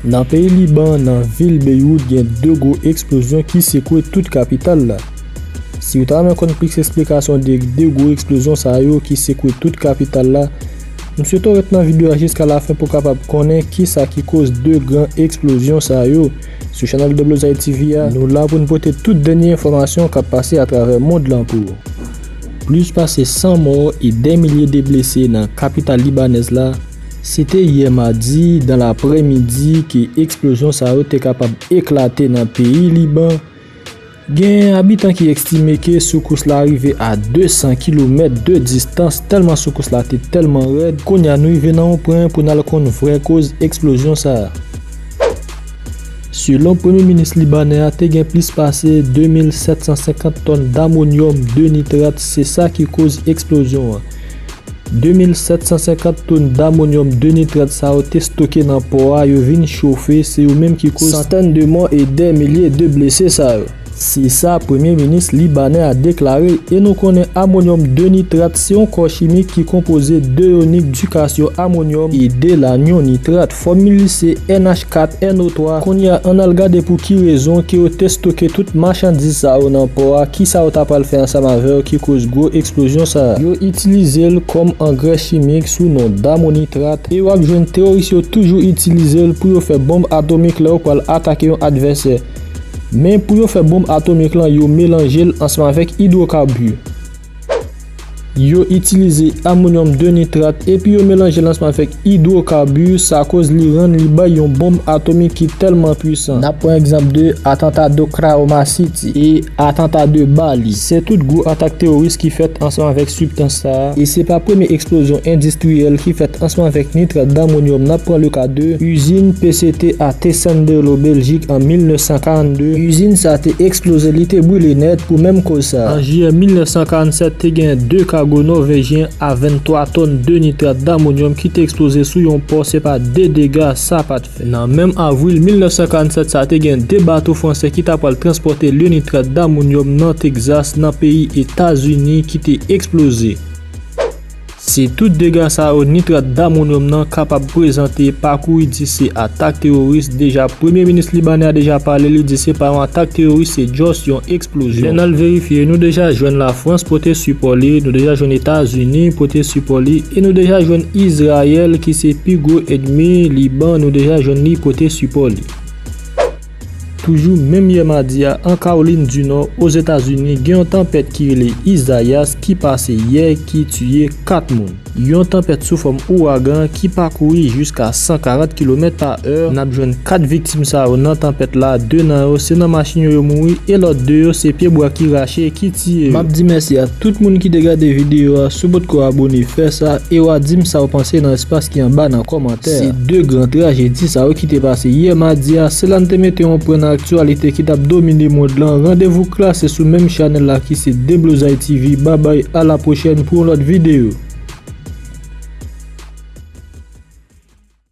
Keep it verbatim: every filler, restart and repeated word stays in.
Nan peyi Liban, nan vil Beywout, gen de gwo eksplozyon ki sekwe tout kapital la. Si w ta renmen konn plis eksplikasyon de de gwo eksplozyon sa yo ki sekwe tout kapital la, m swete w ret nan videyo a jiska lafen pou w kapab konnen kisa ki koz de gran eksplozyon sa yo. Sou chanèl W Z I T V a, nou la pou n pote tout dènye enfòmasyon k ap pase atravè mond lan pou ou. Plis pase san mò e dè milye de blese nan kapital libanèz la. Se te yè madi, dan laprèmidi, ke eksplozyon sa yo te kapab eklate nan peyi Liban. Gen abitan ki estime ke soukous la rive a de san kilomèt de distans, tèlman soukous la te tèlman rèd. Kounye a, nou rive nan yon pwen pou n al konn vrè koz eksplozyon sa a. Selon premye minis libanè a, te gen plis pase de mil sèt san senkant tòn damonyòm de nitrat, se sa ki koz eksplozyon an. De mil sèt san senkant tonn damonyòm de nitrat sa yo te stoke nan pò a, yo vin chofe, se yo menm ki koz santèn de mò e dè milye de blese sa yo. Se sa premye minis libanè a deklare, e nou konnen amonyòm de nitrat se yon kò chimik ki konpoze de yonik dikasyonamonyòm e de lanyon nitrat. Fòmil li se N H kat N O twa. Kounye a, ann al gade pou ki rezon ke yo te stoke tout machandiz sa yo nan pò a, kisa yo ta pral fè ansanm avè yo ki koz gwo eksplozyon sa a. Yo itilize l kòm angrè chimik sou non damonitrat, e w ap jwenn teworis yo toujou itilize l pou yo fè bonb atomik lè yo pral atake yon advèsè. Men pou yo fè bonb atomik lan, yo melanje l ansanm avèk idwokabir. Yo itilize amonyòm de nitrat epi yo melanje l ansanm avèk idwokabir, sa koz li rann li bay yon bonb atomik ki tèlman pwisan. N ap pran egzanp de atanta d'Oklahoma City e atanta de Bali. Se tout gwo atak teworis ki fèt ansanm avèk sibstans sa a, e se pa premye eksplozyon endistriyèl ki fèt ansanm avèk nitrat damonyòm. N ap pran le ka de izin P C T a Tessenderlo, Beljik, an mil nèf san karannde. Izin sa a te eksploze, li te brile nèt pou menm koz sa a. An jiyè mil nèf san karannsèt, te gen de kago nòvejyen a venntwa tòn de nitrat damonyòm ki te eksploze sou yon pò, se pa de dega sa pa t fè. Nan menm avril mil nèf san karannsèt sa, te gen de bato fransè ki ta pral transpòte le nitrat damonyòm nan Tegzas, nan peyi Etazini, ki te eksploze. Se tout dega sa yo nitrat damonyòm nan kapab prezante. Pakouri di se atak teworis. Deja, premye minis libanè a deja pale, li di se pa yon atak teworis, se just yon eksplozyon. Lè n al verifye, nou deja jwenn Lafrans pote sipò li, nou deja jwenn Etazini pote sipò li, e nou deja jwenn Izrayèl ki se pi gwo ènmi Liban, nou deja jwenn li pote sipò li. Toujou menm yè madi a, an Kawolin di Nò, Ozetazini, gen yon tanpèt ki rele Izayas ki pase yè, ki tiye kat moun. Yon tanpèt sou fòm ouragan ki pakouri jiska san karant kilomèt pa è. N ap jwenn kat viktim sa yo nan tanpèt la, de nan yo se nan machin yo yo mouri, e lòt de yo se pyebwa ki rache ki tiye yo. M ap di mèsi a tout moun ki te gade videyo a, si w potko abone, fè sa, e w a di m sa w panse nan espas ki anba nan kòmantè a. Se de gran trajedi sa yo ki te pase yè madi a, se la n te mete yon pwen nan aktyalite ki t ap domine mond lan. Randevou klase sou menm chanèl la ki se Deblozay T V. Babay, a la pwochèn pou yon lòt videyo.